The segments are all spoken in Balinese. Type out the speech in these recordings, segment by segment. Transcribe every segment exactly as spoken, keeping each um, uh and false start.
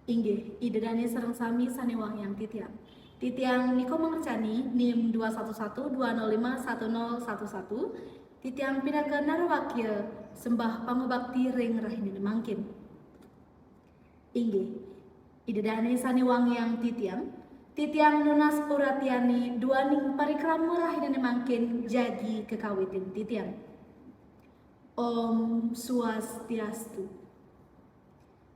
Inggih, Ida Dane sareng sami sane wangiang titiang. Titiang Niko Mangercani, nim dua satu satu dua nol lima satu nol satu satu. Titiang pinaka narawakya sembah pangubakti ring rahinane mangkin. Inggih, Ida Dane sane wangiang titiang, titiang nunas uratiane duaning parikrama rahinane mangkin jagi kakawitin titiang. Om Swastiastu.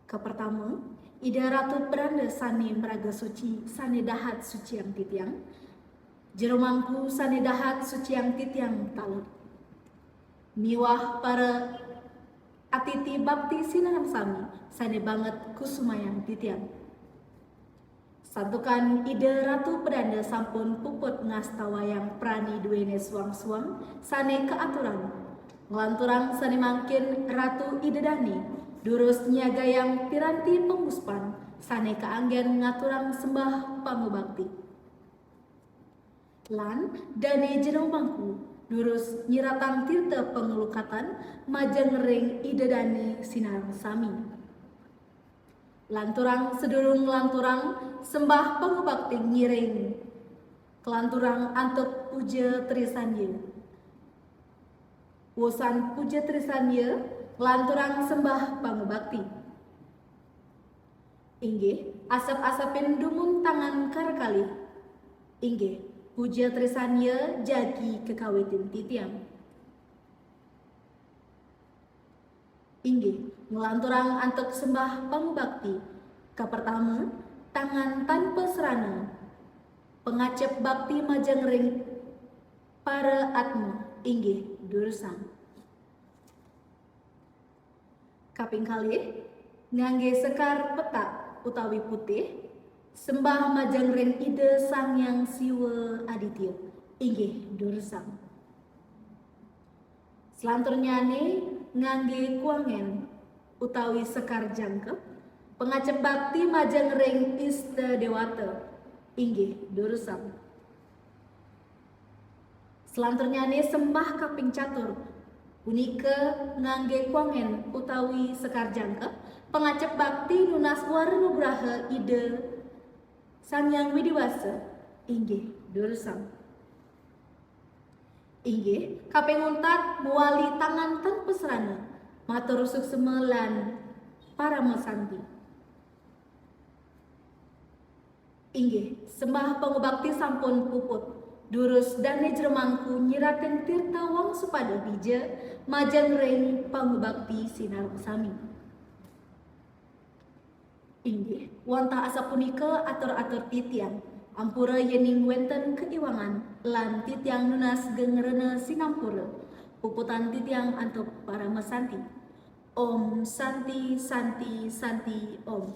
Kapertama, Ida Ratu Pedanda sane maraga suci, sane dahat suciang titiang. Jero mangku sane dahat suciang titiang taler. Miwah para atiti bakti sinareng sami sane banget kusumayang titiang. Santukan Ida Ratu Pedanda sampun puput ngastawayang prani duene suang-suang sane kaaturan. Nglanturang sane mangkin Ratu Ida Dane durus nyagayang piranti panguspan sane kaanggen ngaturang sembah pangubakti. Lan dane jero mangku durus nyeratang tirta panglukatan majeng ring Ida Dane sinareng sami. Lanturang sadurung nglanturang sembah pangubakti ngiring kalanturang antuk puja trisanya. Wusan puja trisanya, nglanturang sembah pangubakti. Inggih, asep-asepin dumun tangan kar kalih. Inggih, puja trisanya jagi kakawitin titiang. Inggih, nglanturang antuk sembah pangubakti. Kapertama, tangan tanpa serana. Pangacep bakti majeng ring para atma, inggih, durusang. Kaping kalih, ngangge sekar petak utawi putih, sembah majeng ring Ida Sang Hyang Siwa Aditya, inggih, durusang. Selanturnyane ngangge kuangen utawi sekar jangkep, pangacep bakti majeng ring Ista Dewata, inggih, durusang. Selanturnyane sembah kaping catur, punika ngangge kuangen utawi sekar jangkep, pangacep bakti nunas wara nugraha Ida Sang Hyang Widi Wasa, inggih, durusang. Inggih, kaping untat mawali tangan tanpa serana, matur suksma lan parama santi. Inggih, sembah pangubakti sampun puput. Durus dane jero mangku nyeratin tirta wangsupada bija majeng ring pangubakti sinareng sami. Inggih, wantah asapunika atur-atur titiang. Ampura yening wenten kaiwangan lan titiang nunas geng rena sinampura. Puputang titiang antuk parama santi. Om Santi, Santi, Santi, Om.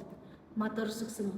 Matur suksma.